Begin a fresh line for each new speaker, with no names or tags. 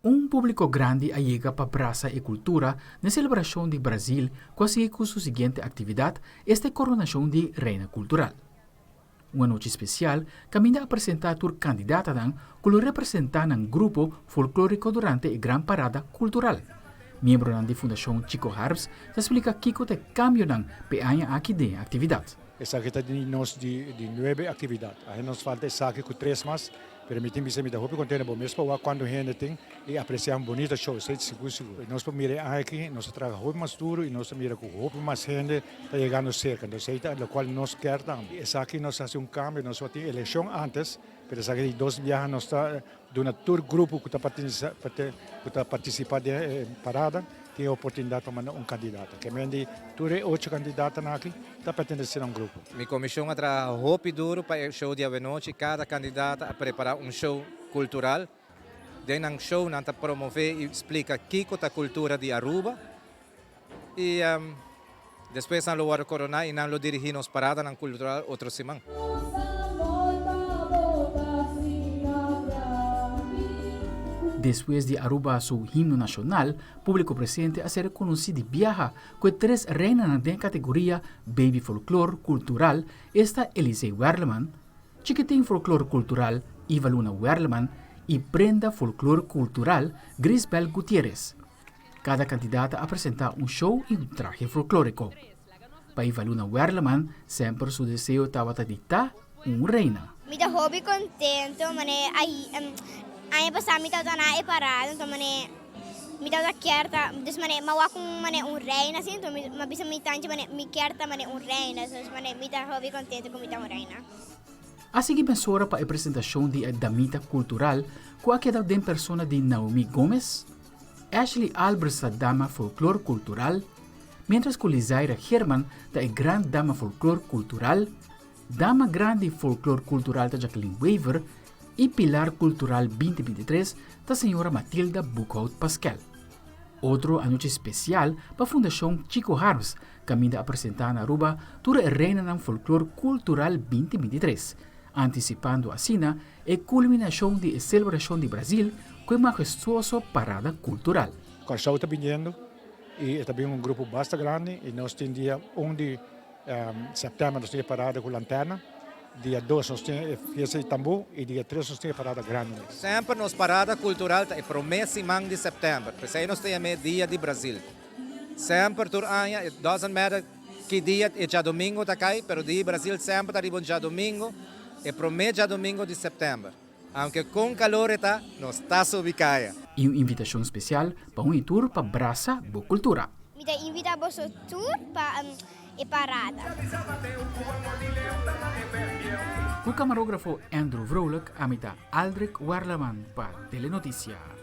Un públiko grandi a yega pa brasa e kultura n'e selebrashon di Brazil ku a sigui ku su siguiente aktividat, esta e koronashon di Reina Kultural. Un anochi spesial kaminda a presentá tur kandidatanan ku lo representá nan grupo folklóriko durante e gran parada kultural. Miembronan di Fundashon Chico Harms ta splika kiko ta e kambionan p'e aña aki den e aktividat.
Esaki ta di nos di nuebe aktividat. Ahe nos falta esaki ku tres mas, pero mi tin bisa mi ta hopi kontento bo mes pa wak kuantu hende tin i apresiá un bunita show, esei ta sigur sigur. Nos por mira e aña aki nos ta traha hopi mas duru i nos ta mira ku hopi mas hende ta yegando serka, entonces esei ta lokual nos kier tambe. Esaki nos hasi un kambio, nos a tin elekshon antes, pero esaki di dos biaha nos ta duna tur grupo ku ta ku ta partisipá den e parada tin e oportunidat pa manda un kandidato. Ke men di tur e ocho kandidatonan aki ta pertenesé na un grupo.
Mi komishon a traha hopi duru pa e show di awenochi, kada kandidata a prepará un show kultural. Den nan show nan ta promové i splika kiko ta kultura di Aruba. I despues nan lo wòrdu koroná i nan lo dirigí nos paradanan kultural otro siman.
Despues di Aruba su himno nashonal, públiko presente a ser konosí di biaha ku e tres reinanan den e kategoria Baby Folklor Kultural, esta Elisei Werleman, Chikitin Folklor Kultural Ivaluna Werleman i Prenda Folklor Kultural Grisbel Gutierrez. Kada kandidata a presentá un show i un trahe folklóriko. Pa Ivaluna Werleman semper su deseo tabata di ta un reina.
Mi ta hopi contento mane aña pasa mi tabata na e parada enton mane mi tabata kier ta dus mane mi a wak un mane un reina asi enton mi a bisa mi tanchi mane mi kier ta mane un reina dus mane mi ta hopi contento cu mi ta un reina.
A sigui mesora pa e presentacion di e damita cultural cu a keda den persona di Naomi Gomez, Ashley Albers ta dama folklor kultural, miéntras ku Lizaira Geerman ta e gran dama folklor kultural, dama grandi folklor kultural ta Jacqueline Wever i pilar kultural 2023 ta señora Matilda Boekhout Paskel. Otro anochi spesial pa Fundashon Chico Harms kaminda a presentá na Aruba tur e reinanan folklor kultural 2023, antisipando asina E kulminashon di e selebrashon di Brazil ku e mahestuoso parada kultural.
Kòrsou ta biniendo i e ta bin un grupo basta grandi i nos tin dia un di sèptèmber nos tin e parada ku lanterna, dia dos nos tin e fiesta di tambú i dia tres nos tin e parada grandi mes.
Semper nos parada kultural ta e promé siman di sèptèmber, p'esei nos ta yam'é dia di Brazil. Semper tur aña, it doesn't matter Ki dia e djadomingo ta kai, pero di Brasil semper ta riba un djadomingo, e promé djadomingo di sèptèmber. Aunke kon kalor e ta, nos ta subi kaya.
I un invitashon spesial pa un i tur pa brasa bo kultura.
Mi ta invita boso tur pa e parada.
Ku kamarógrafo Andrew Vrolijk, ami ta Aldrich Werleman pa Telenoticia.